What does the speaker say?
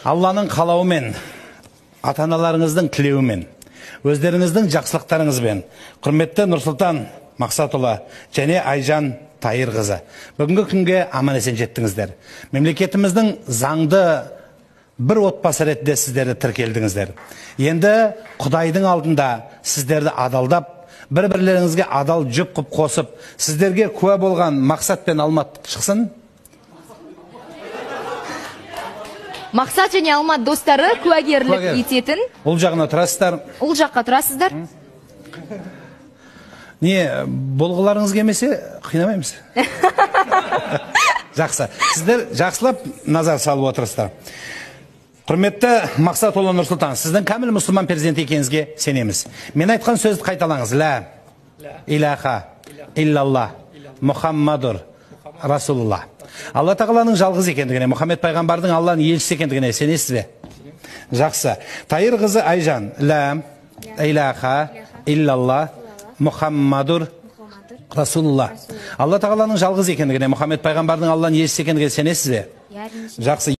Алланың қалауымен, ата-аналарыңыздың тілеуімен, өздеріңіздің жақсылықтарыңызбен, құрметті Нұрсұлтан Мақсатұлы және Айжан Тайырқызы, бүгінгі күнге аман есен жеттіңіздер. Мемлекетіміздің заңды бір отбасы ретінде сіздерді тіркелдіңіздер. Енді Құдайдың алдында сіздерді адалдап, бір-бірлеріңізге адал жұп қып қосып, сіздерге куә болған Мақсат пен Алмат шықсын. Мақсат және Алмат достары куәгерлік ететін. Ол жағына тұрасыздар. Ол жаққа тұрасыздар. Не, болғыларыңыз келмесе, қинамаймыз. Жақсы. Сіздер жақсылап назар салып отырсыздар. Құрметті Мақсатұлы Нұрсұлтан, сіздің кәміл мұсылман перзенті екеніңізге сенеміз. Мен айтқан сөзді қайталаңыз. Ла илаха иллаллах Мұхаммадур Расулуллах. Алла тағаланың жалғыз екендігіне, Мұхаммед пайғамбардың Алланың елшісі екендігіне сенесіз бе? Жақсы. Тайыр қызы Айжан, ла илаха иллаллах Мұхаммадур Расулуллах. Алла тағаланың жалғыз екендігіне, Мұхаммед пайғамбардың Алланың елшісі екендігіне сенесіз бе? Жақсы.